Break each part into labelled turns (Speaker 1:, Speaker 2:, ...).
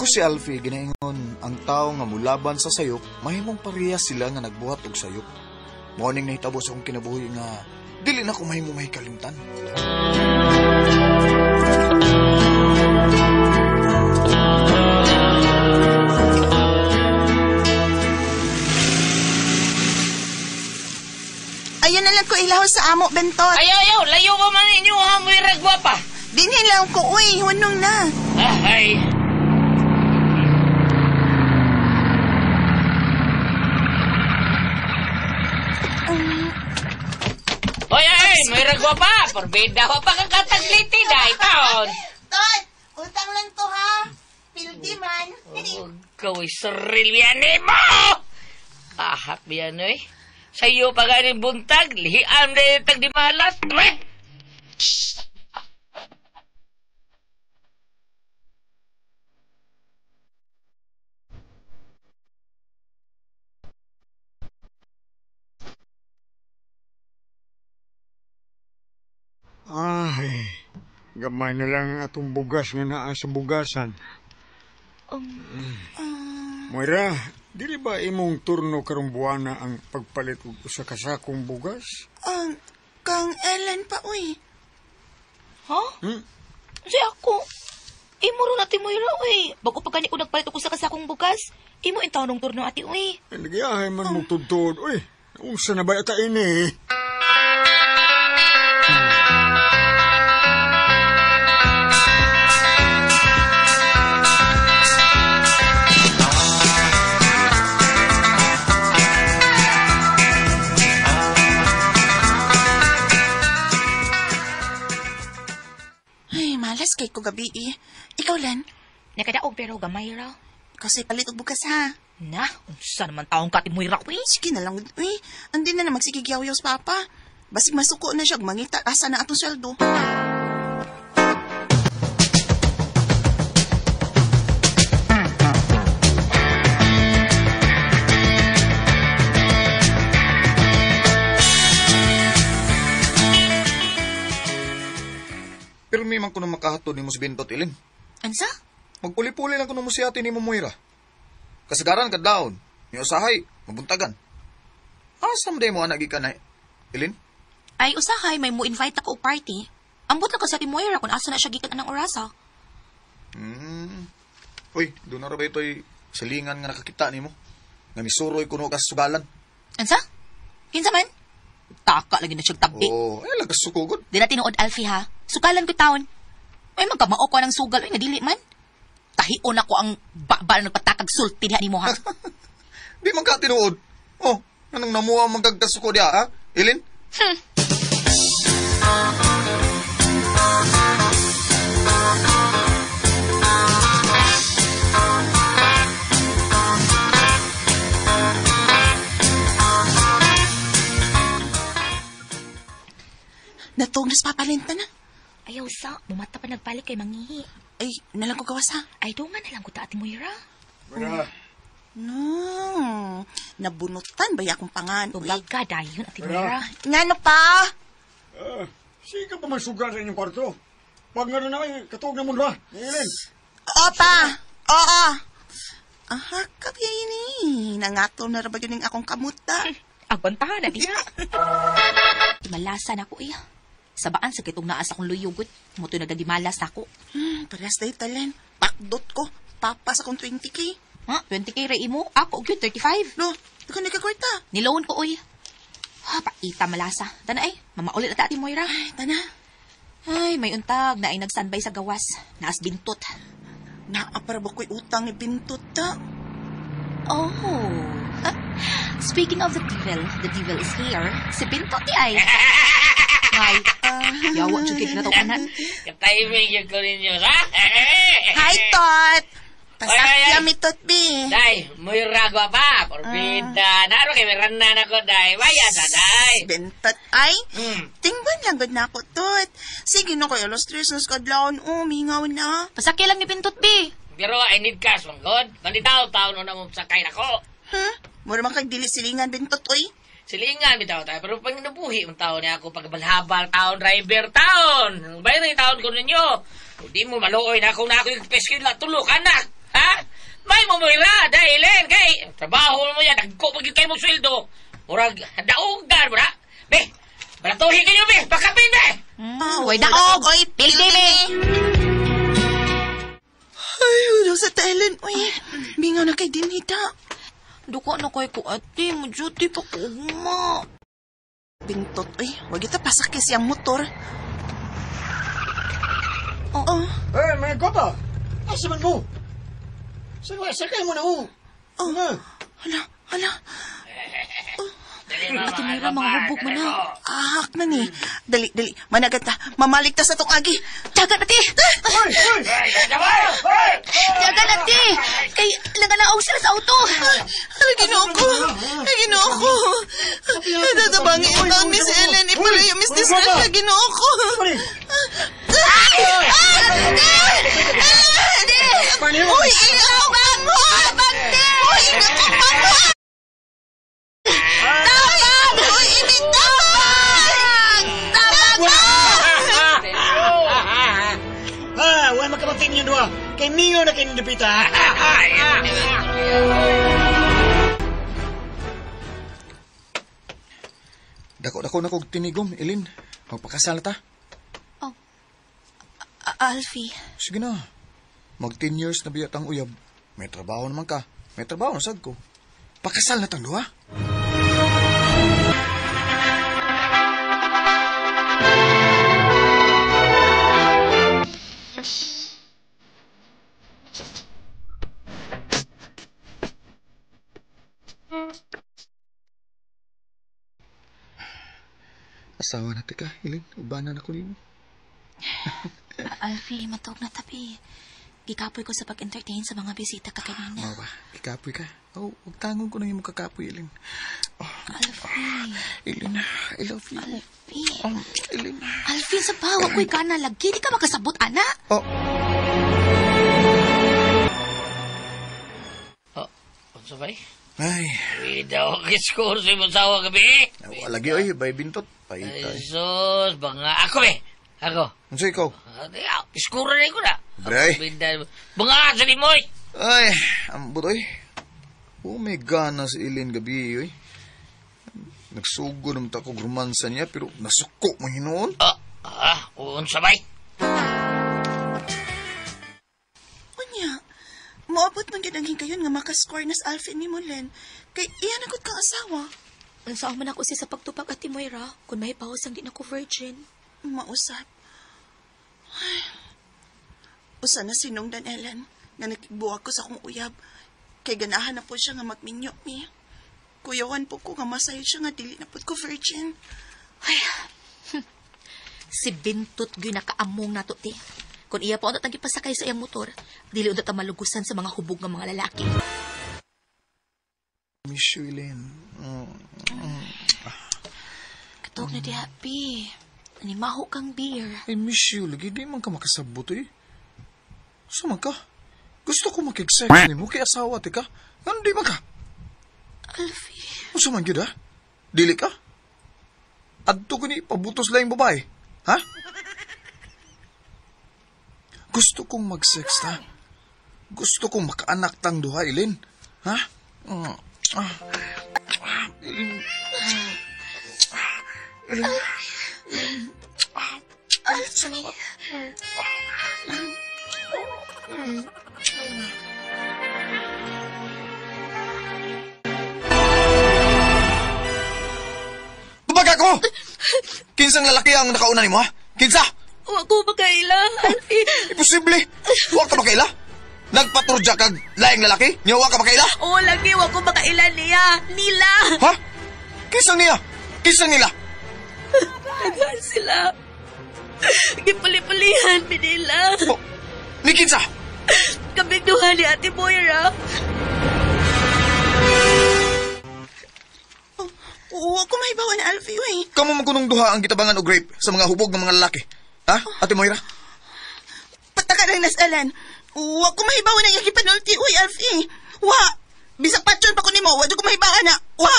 Speaker 1: si Alfie, ginaingon ang tao nga mulaban sa sayop, mahimong pareha sila nga nagbuhat og sayop. Morning nahitabo sa akong kinabuhi nga dili na ko mahimo mahikalimtan.
Speaker 2: Ayun na lang ko ilaw sa amo, Bentot.
Speaker 3: Ayaw, ayaw, layo pa man ninyo ha, may ragwa pa.
Speaker 2: Dinhin lang ko, uy, hunong na.
Speaker 3: Ay. Oy, ay, may ragwa pa. Porbida pa kang katagliti dahil taon.
Speaker 2: Tot, utang lang to ha. Pildi man.
Speaker 3: Oh, gawin sarili yan eh mo! Kahap yan eh. Sa iyo pa ganing buntag, lihiam na yung tagdimalas.
Speaker 4: Ay, gamay na lang ang atong bugas nga naa sa bugasan. Moira, dili ba imong turno karong buwana ang pagpalit og usa ka sakong bugas?
Speaker 2: Ang kang Ellen pa, uy.
Speaker 5: Ha? Kasi ako, imo ron ati Moira, uy. Bago pa gani ko nagpalit og usa ka sakong bugas, imo intawon turno ati, uy.
Speaker 4: Ay, nagyahay man mo tudtod. Uy, unsa na ba ata ini?
Speaker 2: Ay, malas kay ko gabi eh. Ikaw, Len,
Speaker 5: Nakadaog pero gamay ra.
Speaker 2: ikaw sa'y palit og bugas ha.
Speaker 5: Na, unsa naman taong ka ati Moira, uy.
Speaker 2: Sige na lang, uy. Andi na na magsigigyaw-yaw sa papa. Basig masuko na siya, ug mangita asa na atong sweldo.
Speaker 1: Pero may man ko na makahatod ni mo si Bentot, Ilin.
Speaker 5: Ansa?
Speaker 1: Magpuli-puli lang ko mo si ate ni mo Moira. Kasagaran ka daon, ni usahay, mabuntagan. Asa mo mo anak gikan na, Ilin?
Speaker 5: Ay, usahay, may mo-invite ako og party. Ambot lang ko sa ati Moira kung asa na siya gikan anang orasa.
Speaker 1: Uy, doon na ra ba ito'y silingan nga nakakita nimo? Nga misuroy kuno kas sugalan.
Speaker 5: Ansa? Kinsa man? Taka lagi na siyang tabi.
Speaker 1: Oh, ay lagas sukugod.
Speaker 5: Di na tinuod, Alfie, ha? Sukalan ko taon. Ay, magkamao ko ng sugal. Ay, nadili man. Tahion ako ang baba na nagpatakag sulti diha nimo, ha?
Speaker 1: Di man ka tinuod. Oh, anong namuha magkagkasuko diha, ha? Ilin?
Speaker 2: Natog na sa papalinta na.
Speaker 5: Ayaw sa, bumata pa nagpalit kay mangihi.
Speaker 2: Ay, nalang ko gawas ha.
Speaker 5: Ay, doon nga na lang ko ta, Ate Moira.
Speaker 4: Moira,
Speaker 2: No, nabunutan ba akong pangan? Uy.
Speaker 5: Tubaga, dayon, Ate Moira.
Speaker 2: Ngano pa?
Speaker 4: sige pa man sugal sa inyong kwarto. Pag nga na ay, katuog na mo ra. Ilin.
Speaker 2: Oo pa. Oo. Aha, kabiyay ni. Nangato na ra ba yun ang akong kamuta?
Speaker 5: Agwantahan na diya. Malasa na ko, iya. Sabaan sa kitong naas akong luyugot. Muto nagagimalas na ako.
Speaker 2: Parehas tayo talen. Pakdot ko. Papa sa akong 20K.
Speaker 5: Ha? 20K ra imo? Ako, og yun, 35.
Speaker 2: No, di ko nagkakwarta.
Speaker 5: Niloan ko, oy. Ha, paita malasa. Tana ay, mamaulit na ta, Ate Moira.
Speaker 2: Ay, tana.
Speaker 5: Ay, may untag na ay nagsanbay sa gawas. Naas bintot.
Speaker 2: Naa para ba ko'y utang ni bintot ta?
Speaker 5: Oh. Speaking of the devil is here. Si Bintot di ay. Ay, yawa jud kay kinataw-anan.
Speaker 3: Katiming yun ko ninyo, ha?
Speaker 2: Hi, Tot!
Speaker 3: Ay, ay, ay.
Speaker 2: Pasakya mi, Tot, B.
Speaker 3: Day, muy ragwa pa. Porbida. Naro kay meron na ko, day. Waya sa, day.
Speaker 2: Bintot, ay. Tingban lang gud na ako, Tot. Sige na kay alas 3 na sa kadlawon. Oh, mingaw na.
Speaker 5: Pasakya lang ni Bintot, B.
Speaker 3: Pero I need cash, man God. Manditaw-taon na mo sakay na ko.
Speaker 2: Hmm? Mura man kag dili silingan, Bintot, oy.
Speaker 3: Silingan, bitaw tayo. Pero pag nabuhi, ang taon niya ako, pagbalhabal, taon, driver, taon. Bayad na yung taon ko ninyo. Hindi mo maluoy na akong na ako yung peskila, tulo ka na. Ha? May mo Moira, dahil kay trabaho mo yan, nagko pag kayo mong sweldo. Murag, daogan mo na. Be, baratuhin kayo, be, pakapin, be!
Speaker 2: Ah,
Speaker 5: Way daog!
Speaker 2: Oy,
Speaker 5: Pildi, be!
Speaker 2: Ay, ulo sa Ellen, uy. Mingaw na kay Dinita.
Speaker 5: Duko na kay ko, ate. Mo-duty pa ko ugma.
Speaker 2: Bintot, uy. Wag ito pasakay siyang motor. Oo.
Speaker 4: Eh, mga kopa! Asa man mo? Sakay mo na mo.
Speaker 2: Oh. Hala, hala.
Speaker 5: Ate Moira, mga hubog mo na.
Speaker 2: Ahak na ni. Dali, dali. Managat ta. Mamalik ta sa tong agi.
Speaker 5: Dagan, ate! Dagan, ate! Kay, nanganaog sila sa auto.
Speaker 2: Ay, Ginoo ko. Ay, Ginoo ko. Natabangi yung taon, Miss Ellen. Ipalayo, Miss Disgrasya. Ginoo ko. Ay! Ay! Ellen! Uy, ikaw ba mo? Uy, ikaw ba mo? Tabang! Uy, ini tabang! Tabang!
Speaker 4: Ah, wala makabatin niyo dua. Kay mingo na kayo dapita.
Speaker 1: Dako-dako na kog tinigom, Elin. Magpakasal ta.
Speaker 5: Oh. Alfie.
Speaker 1: Sige na. Mag 10 years na biyat ang uyab. May trabaho naman ka. May trabaho na sad ko. Pakasal na tang duha. Asawa na tika, Elin. Ubanan ako nimo.
Speaker 5: Alfie, matuog na tabi. Gikapoy ko sa pag-entertain sa mga bisita ka kanina.
Speaker 1: Mao ba? Kikapoy ka. Oh, huwag tangon ko na yung kakapoy, Elin. Oh,
Speaker 5: Alfie.
Speaker 1: Elin, I love you.
Speaker 5: Alfie.
Speaker 1: Elin.
Speaker 5: Alfie, sa ba? Wa ko'y gana lagi. Di ka makasabot, ana.
Speaker 1: Oh.
Speaker 3: Oh, unsa ba eh?
Speaker 1: Ay,
Speaker 3: Uy, daw, kiskor sa imong sawa gabi.
Speaker 1: lagi oy, bay bintot. Paita.
Speaker 3: Ay, sus, banga. Ako, be. Ako.
Speaker 1: Unsa ikaw?
Speaker 3: Iskura na ko na.
Speaker 1: Bray.
Speaker 3: Banga sa limoy.
Speaker 1: Ay, ambot oy. Oh, may gana si Elin gabi oy. Nagsugo naman ta kog romansa niya pero nasuko mo hinuon.
Speaker 3: Unsa bay?
Speaker 2: Unya, moabot man gid ang higayon nga makascore na sa Alfie ni mo, Len. Kay iya na gud kang asawa.
Speaker 5: Unsa man ako siya sa pagtupag, Ate Moira, kung may paus ang di na ko virgin.
Speaker 2: Mausap. Ay. Usa na sinungdan, Ellen, nga nakigbuwag ko sa akong uyab. Kay ganahan na po siya nga magminyo mi. Kuyawan po ko nga masayo siya nga dili na po ko virgin.
Speaker 5: Ay, si Bintot gyud nakaamong nato, te. Kung iya pa unta tang gipasakay sa iyang motor, dili unta ta malugusan sa mga hubog nga mga lalaki.
Speaker 1: Miss you, Elin.
Speaker 5: Katog na di happy. Animaho kang beer.
Speaker 1: I miss you. Lagi di man ka makasabot eh. Sa man ka? Gusto ko makig-sex ni mo kay asawa ti ka. Ano di man ka?
Speaker 5: Alfie.
Speaker 1: Unsa man gyud ha? Dili ka? Adto ko ni pabutos lang yung babae. Ha? Gusto kong mag-sex ta. Gusto kong makaanak tang duha, Elin. Ha? Elin. Elin. Salamat. Tubaga ko! Kinsang lalaki ang nakauna nimo, ha? Kinsa?
Speaker 5: Wa ko makaila, Alfie.
Speaker 1: Imposible! Wa ka makaila? Nagpaturja kag laing lalaki? Niya wa ka makaila?
Speaker 5: Oo, lagi. Wa ko makaila niya. Nila.
Speaker 1: Ha? Kinsang niya? Kinsang nila?
Speaker 5: Daghan sila. Gipuli-pulihan, Manila.
Speaker 1: Oh, ni kinsa?
Speaker 5: Kaming duha ni Ate Moira.
Speaker 2: Oo, ako mahibawan, Alfie, uy.
Speaker 1: Kamu man kunong duha ang gitabangan og rape sa mga hubog ng mga lalaki. Ha? Ate Moira?
Speaker 2: Pataka lang nasalan. Wa ko mahibawan ang iyang gipanulti, uy, Alfie. Wa! Bisag patsyon pa ko nimo, wa jud ko mahibawan na. Wa!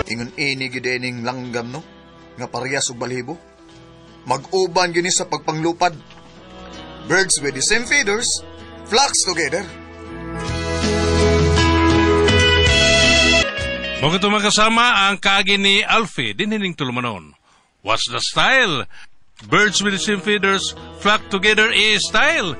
Speaker 1: Ingon ini gyud ining langgam no? Nga parehas og balhibo. Mag-uban gyud ni sa pagpanglupad. Birds with the same feathers flocks together.
Speaker 6: Mao kato mga kasama ang kaagi ni Alfie dinhining tulumanon. What's the style? Birds with the same feathers flock together is style.